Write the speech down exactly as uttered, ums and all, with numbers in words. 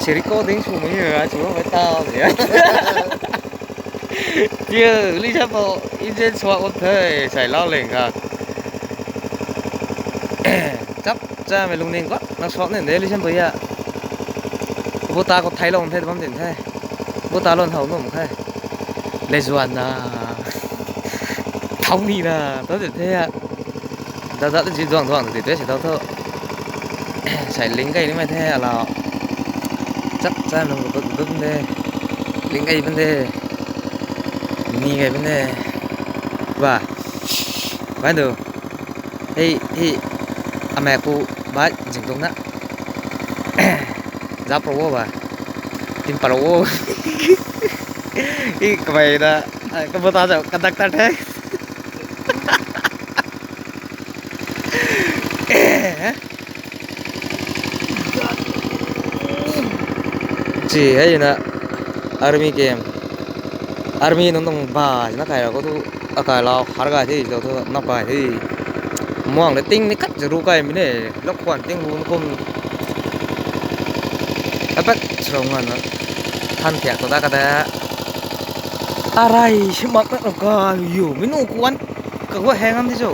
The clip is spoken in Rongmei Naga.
Si recording swmei ni ra, swmei tau ni. Tiu, Lishan pou engine suak kum the, sai lau leng kha. Chap chamei lungning khat na suak ni de Lishan pou a. Buta khou theilou the bam din the. Buta lon how nuh khe. Leizuan na. Thau ni na, tau de the a. Dada ta ji duang duang ta di tei si tau thu. Sai ling kai nimei the alau. Chap chamei lung gut gut de. Ling kai bam de. Ni kai bam de. Ba. Bai du. Hei, hei. Amei pu bai zing tuang na. Zap pro ba. Tin paro. Hei, kamei na. Kabuta zau conductor the. Chi hei na army camp. Army nunc tuang ba na kai ra khou thu akai lau har gay the tau thu na pai the. Muang le ting ni khat zaru kaimei ne. Lak khwan ting hu na kum. Apat srong na than thiak tu ta ka ta. Arai si mak na ka yu mi nu kuan ka khou hang am di cho.